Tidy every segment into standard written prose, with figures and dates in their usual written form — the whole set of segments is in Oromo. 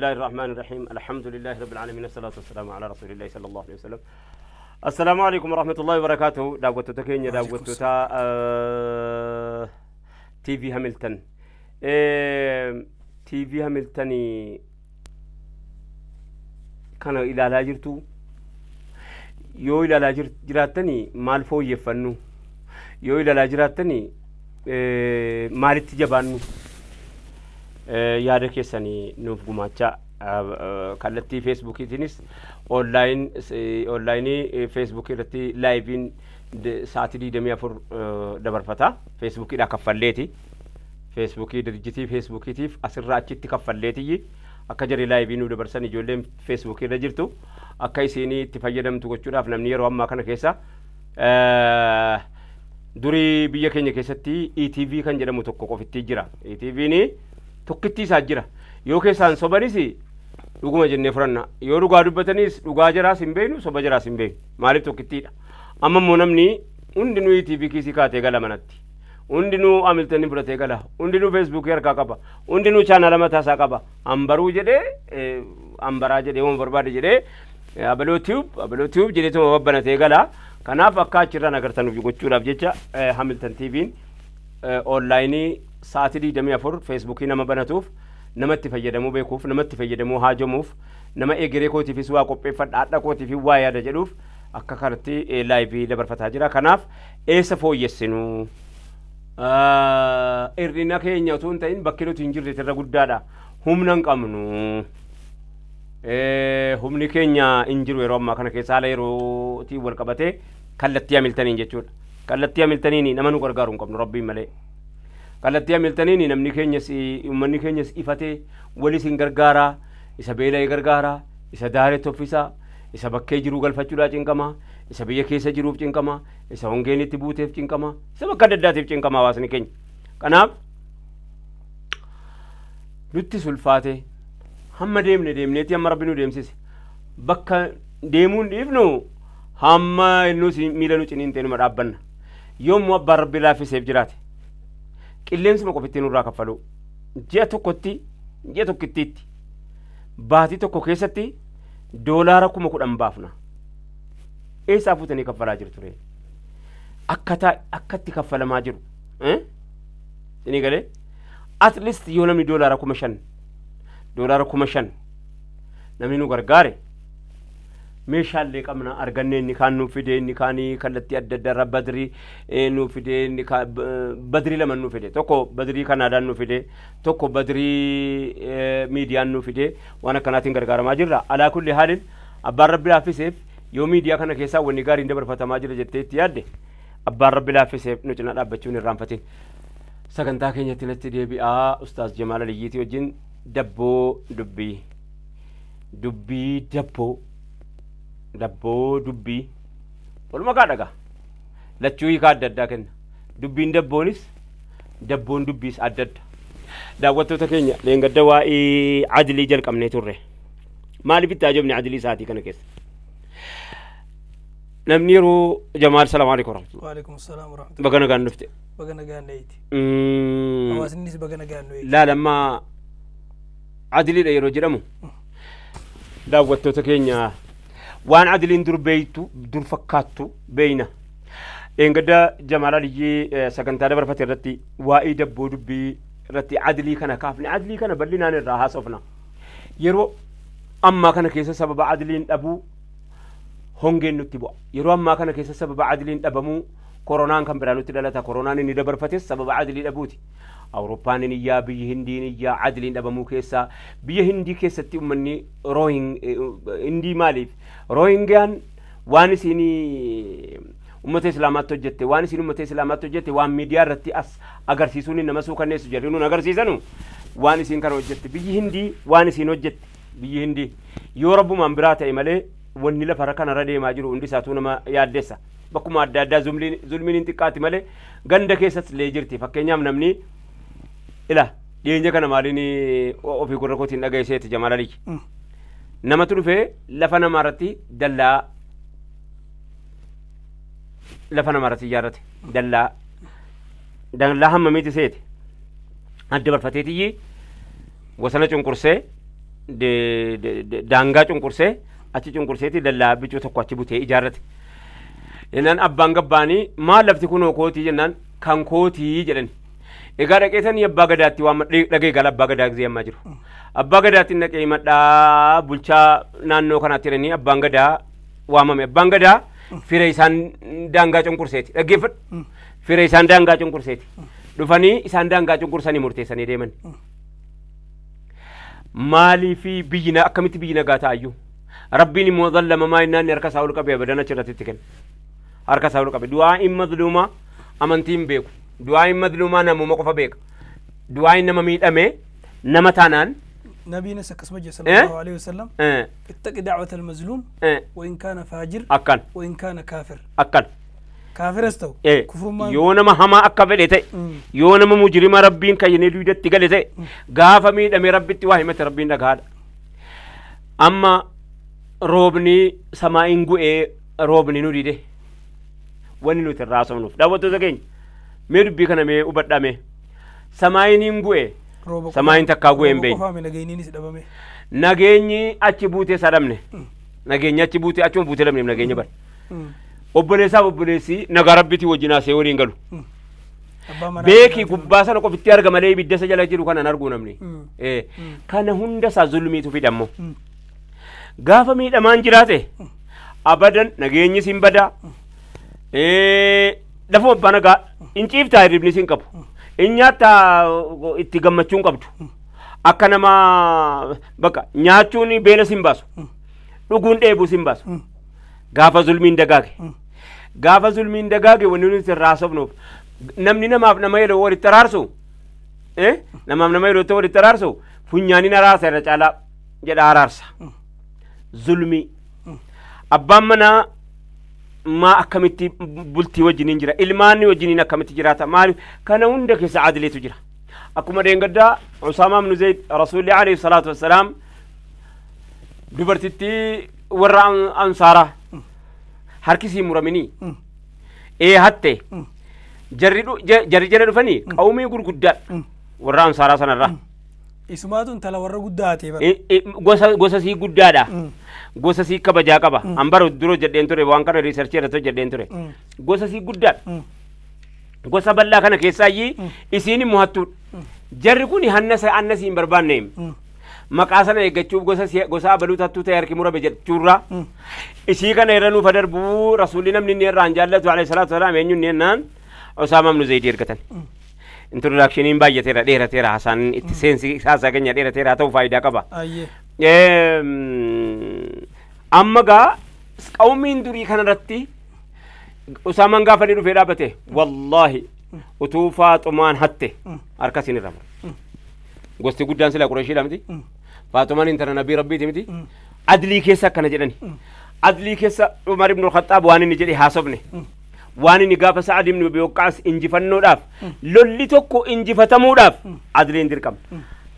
الله الرحمن الرحيم. الحمد لله رب العالمين، الصلاة والسلام على رسول الله صلى الله عليه وسلم. السلام عليكم ورحمة الله وبركاته. daawwattoota keenya، daawwattoota TV Hamilton. TV Hamilton kana ilaalaa jirtu, yoo ilaalaa jiraattanii maal fooyyeffannu? Yoo ilaalaa jiraattanii maalitti jabaannu? Yaada keessanii nuuf gumaachaa. Kallattii Feesbuukiitiinis onlaayinii Feesbuukii irratti liveiin sa'aatii 24 dabarfata. Feesbuukiidhaa kaffalleeti. Feesbuukii dirjitii Feesbuukiitiif asirraa achitti kaffalleetiyyi akka jarri liveii nu dabarsan, ijoolleen Feesbuukii irra jirtu akka isiinii itti fayyadamtu gochuudhaaf. Namni yeroo ammaa kana keessa, durii biyya keenya keessatti ETV kan jedhamu tokko qofitti jira. ETV'n tokkitti isaa jira. Yoo keessaan sobanis dhuguma jennee fudhanna. Yoo dhugaa dubbatanis dhugaa jaraas hin beeknu, soba jaraas hin beeknu. Maaliif? Tokkittiidha. Amma immoo namni hundinuu ETV kiisii kaatee gala manatti. Hundinuu Hamiltonii fudhatee gala. Hundinuu Feesbuukii harkaa qaba. Hundinuu chaanala mataa isaa qaba. Hambaruu jedhee, hambaraa jedhee, waan barbaade jedhee, abaloo tube, abaloo tube jedhee tuma babbanatee gala. Kanaaf akka achirraan agartanuuf gochuudhaaf jecha Hamilton TV'n onlaayinii sa'aatii 24 Feesbuukii nama banatuuf, nama itti fayyadamuu beekuuf, nama itti fayyadamuu haajamuuf, nama egeree kootiifis waa qopheeffadha, hadha kootiifis waa yaada jedhuuf akka kanatti liveii dabarfataa jira. Kanaaf eessa fooyyessinuu? Hir'ina keenya otoo hin ta'in bakki nuti hin jirre irra guddaadha. Humna hin qabnu. Humni keenya hin jiru yeroo ammaa kana keessa, haala yerootiin wal qabatee kallattii Hamiltoniin jechuudha. Kallattii Hamiltoniin nama nu gargaaru hin qabnu Rabbiin malee. Kallattii Hamiltoniin namni keenyas, uummanni keenyas ifatee walis hin gargaaraa, isa beela'ee gargaaraa, isa daaree toffisaa, isa bakkee jiruu galfachuudhaa cinqama, isa biyya keessa jiruuf cinqama, isa hongeen itti buuteef cinqama, isa bakka adda addaatiif cinqama hawaasni keenya. Kanaaf nutti sulfaate hamma deemne deemneeti hamma Rabbi nu deemsise. Bakka deemuun dhiifnu hamma nus miila nu ciniin ta'e dhaabbanna. Yommuu abbaan Rabbi laaffiseef jiraate qilleensuma qofitti nurraa kaffalu, ji'a tokkotti, ji'a tokkittiitti, baatii tokko keessatti $10,000 baafna. Eessaa fuutanii kaffalaa jirtu ture? Akkataa akkatti kaffalamaa jiru. Isinii galee? At least yoo namni $5,000, $5,000 namni nu gargaare, meeshaalee qabna arganne, inni kaan nuuf fide, inni kaanii kallattii adda addaa irraa badrii nuuf fide, inni badrii lama nuuf fide, tokko badrii Kanaadaan nuuf fide, tokko badrii miidiyaan nuuf fide. Waan akkanaatiin gargaaramaa jirra. Alaa kulli haalin abbaan Rabbi laaffiseef, yoo miidiyaa kana keessaa wanni gaariin dabarfatamaa jira jettee itti yaadde, abbaan Rabbi laaffiseef nu cina dhaabbachuun irraanfatin. Sagantaa keenyatti natti deebi'aa. Ustaaz Jamaal Aliyyiitii wajjin dabboo dubbii, dubbii dabboo, dabboo dubbii walumaa kaa dhagaa lachuu hiikaa adda addaa kenna. Dubbiin dabboonis, dabboon dubbiis adda adda. Daawwattoota keenya, leengadda waa'ee adilii jalqabnee turre. Maaliif itti ajabne adilii isaatii kana keessa? Namni yeroo Jamaal, salaamu alaikum warahmatullahi. Waalaikum salaam warahmatullahi. Baga nagaan dhufte. Baga nagaan dheeyiti. Hawaasnis baga nagaan nu eegi. Laalammaa adiliidha yeroo jedhamu, daawwattoota keenya, waan adiliin dur beeytu dur fakkaattu beeyna. Dheengadda Jamaal Aliyyii sagantaa dabarfate irratti waa'ee dabboo dubbii irratti adilii kana kaafne, adilii kana bal'inaan irraa haasofna. Yeroo ammaa kana keessa sababa adiliin dhabuu hongeen nutti bu'a. Yeroo ammaa kana keessa sababa adiliin dhabamuu koronaan kan biraa nutti dhalata. Koronaan inni dabarfates sababa adilii dhabuuti. Awurooppaan ni iyyaa, biyyi Hindii ni iyyaa, adiliin dhabamuu keessaa. Biyya Hindii keessatti uummanni Roohin Hindii maaliif Roohingiyaan waan isiin ummata Islaamaatti hojjette, waan isiin ummata Islaamaatti hojjette, waan miidiyaa irratti as agarsiisuun nama suukanneessu jedhu nuun agarsiisanu, waan isiin kana hojjette, biyyi Hindii waan isiin hojjette, biyyi Hindii yoo Rabbumaan biraa ta'e malee wanni lafa kanarra deemaa jiru hundi isaatuu nama yaaddessa. Bakkuma adda addaa zulmiin hin xiqqaati malee ganda keessas illee jirti. Fakkeenyaaf namni ila dhiyeenya kana maaliin ofii gurra kootiin dhagayeseeti, Jamaal Aliyyi. Namatu dhufee lafa namaa irratti dallaa lafa namaa irratti ijaarrate. Dallaa hammamiiti seete? Adda barfateetiyyi wasana cunqursee daangaa cunqursee achi cunqurseeti dallaa bicuu tokko achi butee ijaarrate. Jennaan abbaan gabbaanii maal lafti kunoo kootii jennaan kan kootii jedhani. Egaa dhaqeetanii abbaa gadaatti waan dhagee gala abbaa gadaa gisee ammaa jiru. Abbaa gadaatti dhaqee madhaa bulchaa naannoo kanaatti jedhanii abbaan gadaa waamame. Abbaan gadaa fira isaan daangaa cunqurseeti. Dhaggeeffadhu. Fira isaan daangaa cunqurseeti. Dhufanii isaan daangaa cunqursanii murteessanii deeman. Maalii fi biyyi akkamitti biyyi nagaa ta'ayyuu? Rabbiin immoo zallama maa innaan harka isaa ol qabee abadan achirratti itti kenne. Harka isaa ol qabe. Du'aa'iin mazluumaa amantiin beeku. Du'aa'iin mazluumaa namuma qofa beeka. Du'aa'iin nama miidhame nama taanaan. نبينا سكسمجة صلى الله عليه وسلم اتق دعوة المظلوم وإن كان فاجر أكن وإن كان كافر أكن كافر استو كفر ما يونا ما هما أكفر إتى يونا ما مجرم ربين كيني لويدت تقال إتى غاف ميد أمي ربي تواهمة ربين دعاد أما روبني سماعين قو إيه روبني نوري ده وين نوت الراس منوف دعوة تزكين مير بيكنا مي وبدأ مي سماعين قو إيه Samaayin takkaa gu'ee hin beekne. Nageenyi achi buutee sadamne. Nageenyi achi buutee achuma buutee dhabne nageenya bara. Obboleessaaf obboleessi nagaa rabbiitii wajjin haasa'ee waliin galu. Beeki gubbaa sana qofitti arga malee ibidda isa jala jiru kanaan arguu namni. Kana hunda isaa zulmiitu fidammoo. Gaafa miidhamaan jiraate abadan nageenyi siin badaa. Lafuma abbaa nagaa hin ciiftaa hirribni siin qabu. Nyaata itti gammachuun qabdu. Akka nama bakka nyaachuun beela siin baasu. Dhuguun dheebuu siin baasu. Gaafa zulmiin dagaage. Gaafa zulmiin dagaage wanni nuti irraa sobnuuf namni namaaf nama yeroo walitti araarsu namaaf nama yeroo walitti araarsu funyaaniin araarsa irra caalaa jedha araarsa. Zulmii. Abbaan manaa ما أكملت بلتي وجنين جرا إلماني وجنين أكملت جراتا مال كان عندك سعادة تجرا أكما دين قدا أسامة بن زيد رسول الله عليه الصلاة والسلام دبرتي ورا أنصارة هركسي مرمني إيه حتى جري جري فني قومي يقول قدا ورا أنصارة سنة را Isumaatu intala warra guddaati bara. Gosa sii guddaadha. Gosa sii kabajaa qaba. An bara dura jedheen ture waan kana riisarchii irratti jedheen ture. Gosa sii guddaadha. Gosa bal'aa kana keessaayyii isiin immoo hattuudha. Jarri kun hanna sii hin barbaanne. Maqaa sana eeggachuuf gosa abaluu hattuu ta'e harki murame jechuurraa. Isii kana irra nuuf darbuu rasuulli namni inni irraa hin jaallatu alayhi salaatu wasalaam eenyuun inni jennaan Usaamaa ibnu Zayd ergatan. Introductioniin baay'ateera dheerateera haasaan itti seensi haasaa keenya dheerateera haa ta'u faayidaa qaba. Amma gaa qawmiin durii kanarratti Usaamaan gaafa inni dhufee dhaabbate wallaahi utuu Faaxumaan hatte harka isin irra mura. Gosti guddaan sila Qureeshiidha miti. Faaxumaan intala nabii rabbiiti miti. Adlii keessa akkana jedhani. Adlii keessa Umar ibn Khattaab waan inni jedhe haasofne. Waan inni gaafa Sa'ad ibn Abi Waqqaas injifannoodhaaf lolli tokko injifatamuudhaaf adliin dirqama.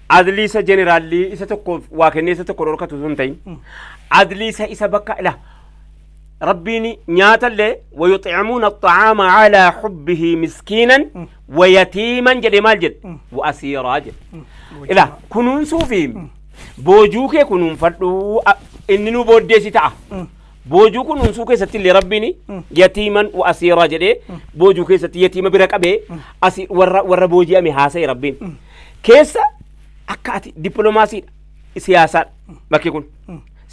Adlii isa jeneraalli isa tokkoof waa kennee isa tokko dhorkatu sun ta'in adlii isa isa bakka ila rabbiin nyaatallee wayuximuuna axxaama calaa xubbihi miskiinan wayatiiman jedhe maal jedhe wa asiiraa jedhe. Ila kunuunsuu fi boojuu kee kunuunfadhuu inni nu booddeesi ta'a. Boojuu kunuunsuu keessatti illee rabbiin yatiiman wa asiiraa jedhee boojuu keessatti yatiima bira qabee asii warra booji'ame haasa'e rabbiin. Keessa akka ati dippiloomaasiidha siyaasaadha bakki kun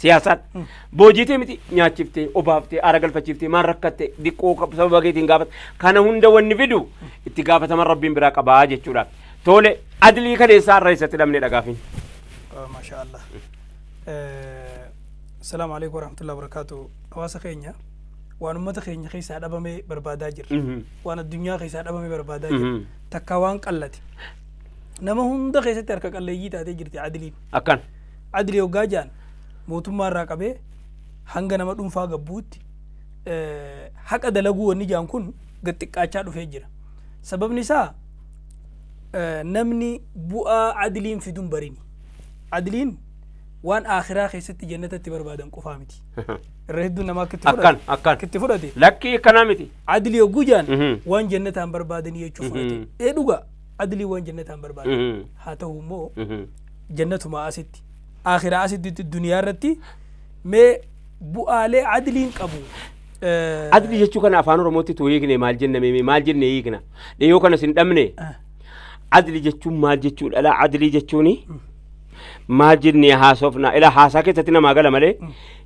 siyaasaadha. Boojiitee miti nyaachiftee obaaftee aara galfachiiftee maal rakkatte diqqoo sababa keetiin gaafata kana hunda wanni fidu itti gaafataman rabbiin biraa qabaa jechuudha. Tole adlii kaleessaa irra isatti dhabnee dhagaafin. Maasha Allah. السلام عليكم ورحمة الله وبركاته. hawaasa keenya waan uummata keenya keessaa dhabamee barbaadaa jirra. Waan addunyaa keessaa dhabamee barbaadaa jirra. Takka waan qallate. Nama hunda keessatti harka qalleeyyii taatee jirti adliin. Akkan. Adlii hoggaa jaan mootummaa irraa qabee hanga nama dhuunfaa gabbuutti haqa dalaguu wanni jaan kun gad xiqqaachaa dhufee jira. Sababni isaa namni bu'aa adliin fiduun barini. Adliin waan akhiraa keessatti jannatatti barbaadan qofaa miti. Irra hedduun namaa akka itti fudhate. Akkan. Itti fudhate. Lakkii akkanaa miti. Adlii hogguu jaan waan jannataan barbaadanii jechuu fudhate. Ee dhugaa adlii waan jannataan barbaadan. Haa ta'u immoo jannatuma asitti. Akhiraa asitti duniyaa irratti mee bu'aalee adliin qabu. Adli jechuu kana afaan Oromootti tu hiikne maal jenne mee maal jenne hiikna dhiyoo kana sin dhabne adli jechuun maal jechuudha laa adli jechuuni maal jenne haasofna ila haasaa keessatti namaa gala malee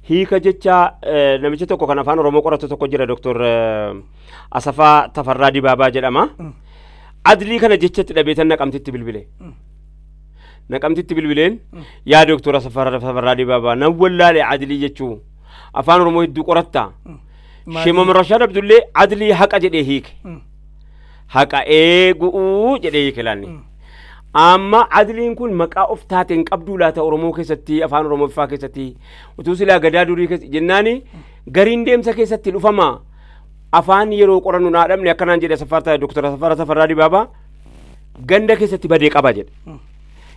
hiika jecha namicha tokko kan afaan Oromoo qoratu tokko jira Doktor Asafaa Tafarraa Dibaabaa jedhama. Adlii kana jechatti dhabeetan naqamtitti bilbile. Naqamtitti bilbileen yaa Doktor Asafaa Tafarraa Dibaabaa nan wallaale adlii jechuu afaan Oromoo hedduu qoratta. Shimam Rashaad Abdullee adlii haqa jedhee hiike. Haqa eeguu jedhee hiike laanni. Amma adliin kun maqaa of taateen qabduu laata Oromoo keessatti afaan Oromoo faa keessatti utuu silaa gadaa durii keessa jennaani gariin deemsa keessatti dhufama afaan yeroo qorannu naa dhabne akkanaan jedhe Asafaa Doktor Asafaa Tafarraa Dibaabaa ganda keessatti badee qaba jedhe.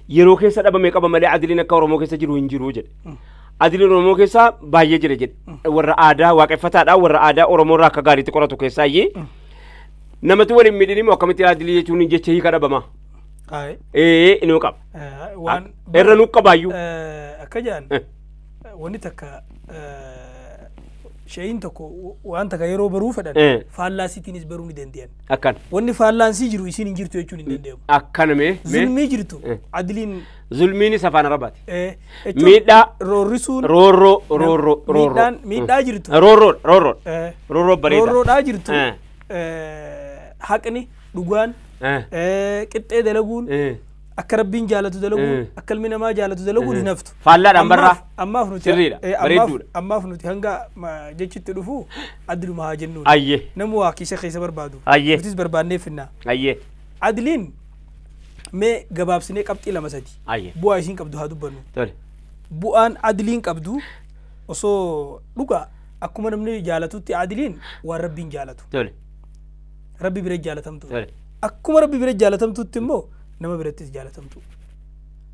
Yeroo keessa dhabame qaba malee adliin akka Oromoo keessa jiru hin jiru jedhe. Adliin Oromoo keessa baay'ee jira jedhe. Warra aadaa waaqeffataadha warra aadaa Oromoo irraa akka gaariitti qoratu keessaayyee namatti waliin miidhin immoo akkamitti adlii jechuun jecha hiika dhabama. Inuu qaba. Irra nu qabaayyuu. Akka jedhan wanni takka shay'iin tokko waan takka yeroo baruu fedhan faallaasiitiinis baruu ni danda'an. Akkan. Wanni faallaansii jiru isiin hin jirtu jechuun hin danda'amu. Akkana mee. Zulmii jirtu adliin. Zulmiinis afaan Arabaati. Miidhaa. Roorrisuun. Roorroo roorroo roorroo. Miidhaa jirtu. Roorroo roorroo. Roorroo bareeda. Roorroodhaa jirtu. Haqni dhugaan. Qixxee dalaguun akka rabbiin jaalatu dalaguun akka ilmi namaa jaalatu dalaguun hin haftu. Faallaadhaan barraa. Ammaaf nuti sirriidha bareedduudha. Ammaaf nuti hanga jechitti dhufu adluma haa jennuun. Ayyee. Namu waa kiisa keessa barbaadu. Ayyee. Nutis barbaannee finna. Ayyee. Adliin mee gabaabsinee qabxii lama sadi. Ayyee. Bu'aa isiin qabdu haa dubbannu. Tole. Bu'aan adliin qabdu osoo dhugaa akkuma namni jaalatutti adliin waan rabbiin jaalatu. Tole. Rabbi bira jaalatamtu. Tole. Akkuma rabbi bira jaalatamtutti immoo nama birattis jaalatamtu.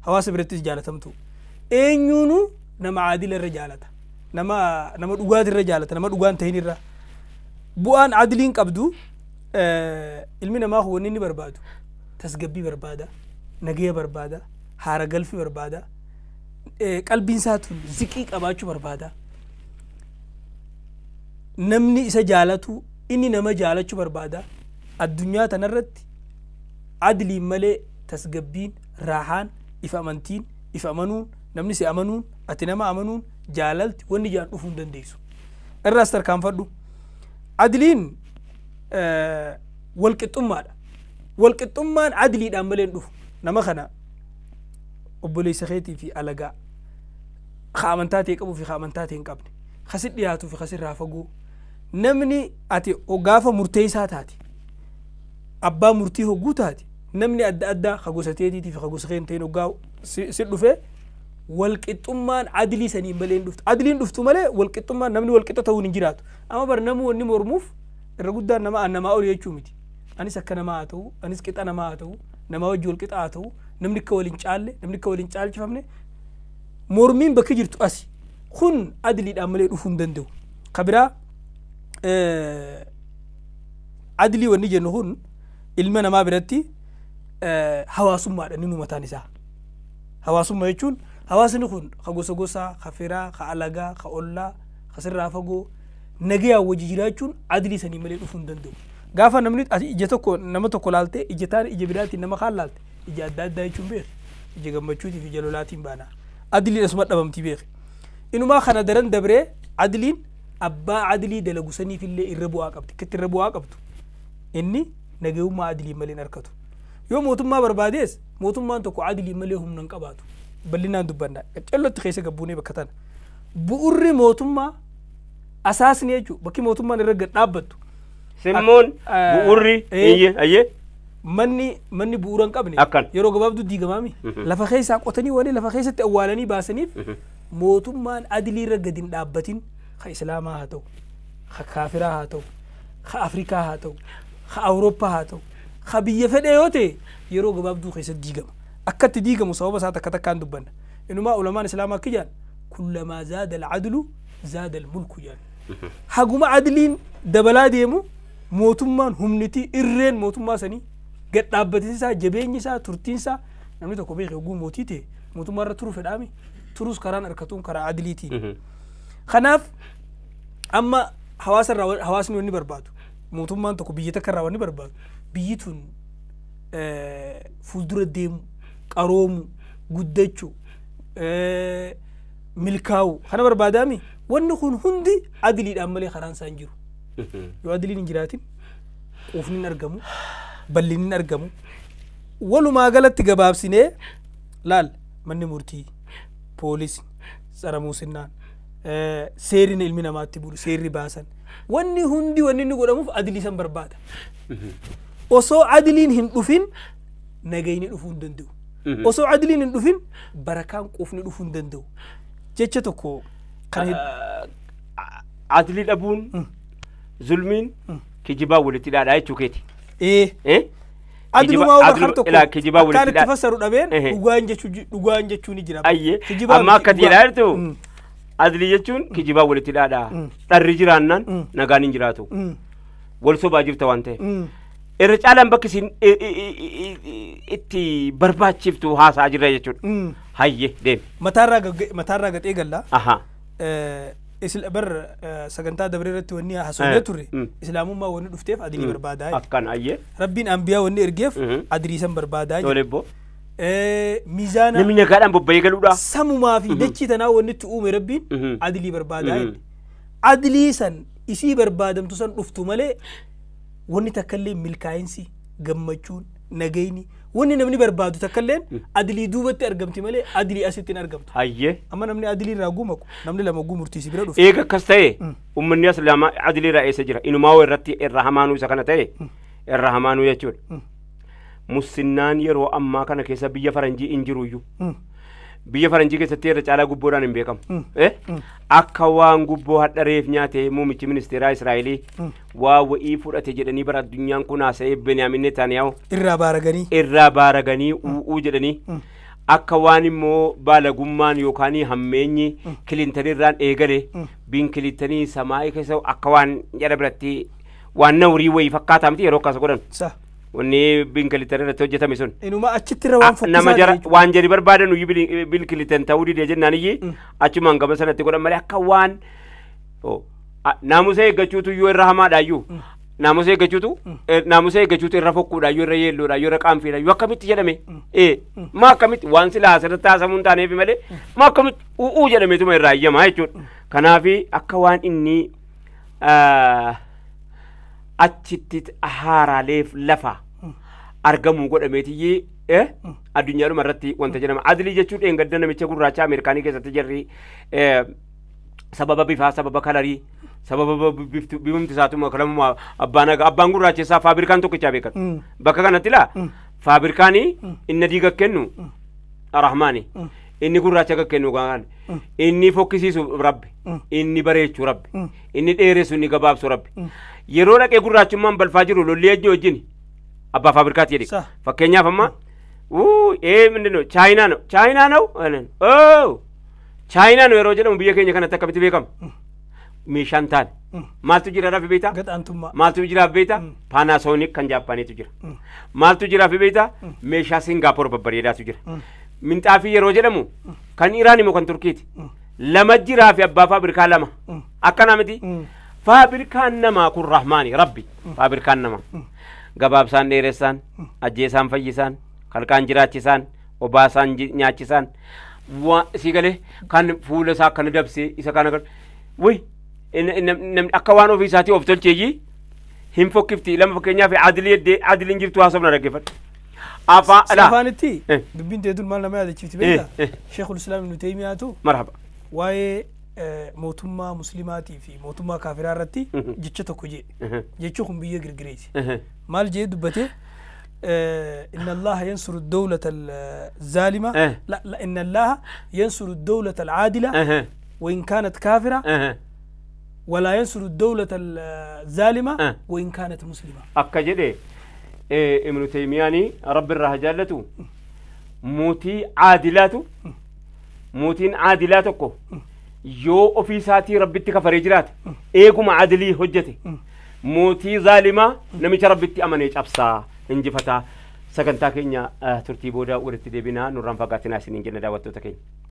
Hawaasa birattis jaalatamtu. Eenyuunu nama adila irra jaalata. Nama dhugaatii irra jaalata. Nama dhugaan ta'in irra. Bu'aan adliin qabdu ilmi namaa wanni inni barbaadu tasgabbii barbaada, nagaya barbaada, haara galfi barbaada, qalbiin isaa tun ziqii qabaachuu barbaada. Namni isa jaalatu inni nama jaalachuu barbaada. Addunyaa tanarratti adliin malee tasgabbiin, raahaan, ifa amantiin, ifa amanuun, namni si amanuun, ati nama amanuun, jaalalti wanni jaan dhufuu hin dandeessu. Irraas tarkaanfadhu. Adliin walqixxummaadha. Walqixxummaan adliidhaan malee hin dhufu. Nama kana obboleessa keetii fi alagaa ka amantaa ta'e qabuu fi ka amantaa ta'e hin qabne, ka si dhiyaatuu fi ka sirraa fagoo. Namni ati gaafa murteessaa taate abbaa murtii hogguu taate namni adda addaa ka gosa teetiitii fi ka gosa kee hin ta'in hoggaa si dhufee walqixxummaan adlii saniin malee hin dhuftu. Adliin dhuftu malee walqixxummaan namni walqixa ta'uun hin jiraatu. Amma bar namni wanni mormuuf irra guddaan nama namaa oli jechuu miti. Anis akka namaa haa ta'u, anis qixa namaa haa ta'u, namaa wajji walqixa haa ta'u, namni akka waliin caalle, namni akka waliin caalchifamne mormiin bakki jirtu asi. Kun adliidhaan malee dhufuu hin danda'u. Ka biraa adlii wanni jennu kun ilma namaa biratti hawaasummaadha inni mataan isaa. Hawaasummaa jechuun hawaasni kun ka gosa gosaa, ka firaa, ka alagaa, ka ollaa, ka sirraa fagoo nagayaan wajji jiraachuun adlii sanii malee dhufuu hin danda'u. Gaafa namni ija tokko nama tokko laaltee ija taan ija biraatiin nama kaan laalte ija adda addaa jechuun beeki. Ija gammachuutii fi ija lolaatiin baana. Adliin asuma dhabamtii beeki. Inumaa kana daran dabree adliin abbaa adlii dalagu saniif illee irra bu'aa qabdi. Akkatti irra bu'aa qabdu. Inni nagayummaa adlii malee hin argatu. Yoo mootummaa barbaadees mootummaan tokko adlii malee humna hin qabaatu. Bal'inaan dubbanna. Qaccallotti keessa gabbuunee bakka tana. Bu'urri mootummaa asaasni jechuudha. Bakki mootummaan irra gad dhaabbattu. Simmoon bu'urri ayyee. Manni bu'uura hin qabne yeroo gabaabduu diigamaami. Lafa keessaa qotanii waliin lafa keessatti awwaalanii baasaniif mootummaan adlii irra gad hin dhaabbatin ka Islaamaa haa ta'u, ka Kaafiraa haa ta'u, ka Afrikaa haa ta'u, ka Awurooppaa haa ta'u, ka biyya fedhe yoo ta'e yeroo gabaabduu keessatti diigama. Akkatti diigamu sababa isaa takka takkaan dubbanna. Inumaa ulamaan Islaamaa akka jedhan kullamaa zaada al-adlu zaada al-mulku jedhan. Haguma adliin dabalaa deemu mootummaan humniti irreen mootummaa sanii gad dhaabbatinsaa, jabeenyi isaa, turtiin isaa namni tokko beekee hogguu mootii ta'e mootummaa irra turu fedhaami. Turus karaan harkatuun karaa adiliitiin. Kanaaf amma hawaasa irraa hawaasni wanni barbaadu mootummaan tokko biyya takka irraa wanni barbaadu biyyi tun fuuldura deemu qaroomu guddachuu milkaa'u kana barbaadaami wanni kun hundi adiliidhaan malee karaan isaan jiru. Yoo adiliin hin jiraatin quufni hin argamu bal'inni hin argamu walumaa galatti gabaabsinee laal manni murtii poolisni tsara muusinnaan seerri ilmi namaatti bulu seerri baasan wanni hundi wanni inni godhamuuf adilii san barbaada. Osoo adiliin hin dhufin nagayni dhufuu hin danda'u. Osoo adiliin hin dhufin barakaan quufni dhufuu hin danda'u. Jecha tokko kan adilii dhabuun zulmiin kijibaa walitti dhaadhaa jechuu keeti. Adilumaa har tokko akkaan itti fassaru dhabeen dhugaan jechuu ni jira. Amma akka jedhaa jirtu adilii jechuun kijibaa walitti dhaadhaa. Dharri jiraannaan nagaan hin jiraatu. Wal sobaa jirta waan ta'eef. Irra caalaan bakki isin itti barbaachiftu haasaa jirra jechuudha. Hayyee deemi. Mataarraa gaxee gallaa. Bar sagantaa dabree irratti wanni haasofnee turre islaamummaa wanni dhufteef adilii barbaadaa. Akkana hayyee. Rabbiin ambiyaa wanni ergeef adilii san barbaadaa. Tole boo. Miizaana. Namni nagaadhaan bobba'ee galuudha. Samumaa fi dachii tanaa wanni itti uume rabbiin adilii barbaadaa. Adilii san isii barbaadamtu san dhuftu malee wanni takkallee milkaa'insi gammachuun nagayni wanni namni barbaadu takkalleen adilii duubatti argamti malee adilii asitti hin argamtu. Hayyee. Amma namni adilii irraa gumaku namni lama gumurtiisi bira dhufe. Eega akkas ta'e uummanni islaamaa adilii irraa eessa jira? Inumaa irratti irra hamaanuu isa kana ta'e irra hamaanuu jechuudha. Musinnaan yeroo ammaa kana keessa biyya faranjii hin jiruyyuu. Biyya faranjii keessatti irra caalaa gubboodhaan hin beekamu. Akka waan gubboo hadhareef nyaate muummichi ministeeraa Israa'elii waa wa'ii fudhate jedhanii bara addunyaan kun haasa'ee Beniyaamin Netanyahu irraa baaraganii u'uu jedhanii akka waan immoo baalagummaan yookaan hammeenyi Kilintan irraan eegale biin Kilintanii samaa'ii keessa akka waan jara biratti waan nawrii wayii fakkaataa miti yeroo akkas godhan. Wanni Bill Clinton irratti hojjetame sun. Inuma achitti irra waan fokkisaa nama jara waan jari barbaadan iyyuu Bill Clinton ta'uu didee jennaan iyyuu achumaan gama sanatti godhan malee akka waan naamusa eeggachuutu iyyuu irra hamaadha iyyuu naamusa eeggachuutu irra fokkuudha iyyuu irra yeelloodha iyyuu irra qaanfiidha iyyuu akkamitti jedhame maa akkamitti waan silaa asirratti haasamuu hin taaneef malee maa akkamitti u'uu jedhameetuma irraa iyyamaa jechuudha. Kanaafi akka waan inni achitti haaraaleef lafa argamuu godhameetiyyee addunyaadhuma irratti wanta jedhama. Adilii jechuun dheengadda namicha gurraacha Ameerikaanii keessatti jarri sababa bifaa sababa kalarii sababa bifumti isaatuma kalamuma abbaan abbaan gurraacha isaa faabirikaan tokkichaa beekan. Bakka kanatti laa faabirikaanii inni adii kennu Rahmaani inni gurraacha kennu kan inni fokkisiisu Rabbi inni bareechu Rabbi inni dheeressu inni gabaabsu Rabbi. Yeroo dhaqee gurraachummaan balfaa jiru lolli ejji wajjin abbaa faabirikaati jedhe. Fakkeenyaaf amma ምንድነው ቻይና ነው ቻይና ነው ኦ ቻይና ነው yeroo jedhamu biyya keenya kanatti akkamitti beekamu meeshaan taane maaltu jira rafi beektaa maaltu jira beektaa Panasonic kan Jaappaaniitu jira maaltu jira fi beektaa meeshaa Singaappoor babbareedaatu jira minxaafii yeroo jedhamu kan Iraan immoo kan Turkiiti lama jiraa fi abbaa faabirikaa lama akkana miti faabirikaan namaa kun Rahmaani Rabbi faabirikaan namaa gabaabsaan dheeressaan ajjeesaan fayyisaan kalqaan jiraachisaan obaasaan nyaachisaan si galee kan fuula isaa akkana dabsee isa kana wuy namni akka waan ofii isaatii of tolcheeyyii hin fokkifti lama fakkeenyaaf adiliin jirtu haasofna dhaggeeffadhu. Afaanitti dubbiin teetuun maal nama yaadachiifti beektaa? Sheekul Islaam Ibnu Taymiyaatu marhaba waa'ee mootummaa muslimaatii fi mootummaa kaafiraa irratti jecha tokko jedhe jechi kun biyya girgireeti. Maal jedhee dubbate? إن الله ينصر الدولة الظالمة لا لا إن الله ينصر الدولة العادلة وإن كانت كافرة ولا ينصر الدولة الظالمة وإن كانت مسلمة. أكجدي ابن تيمياني رب الرهجالته موتي عادلاته موتين عادلاتكو يو أوفيساتي ربتي كفريجرات إيكم عادلي حجتي موتي ظالمة نمشي ربتي أمنيج أبصا injifataa sagantaa keenya turtii booda walitti deebinaa nurraan fagaatinaa isiniin jenna daawwattoota keenya.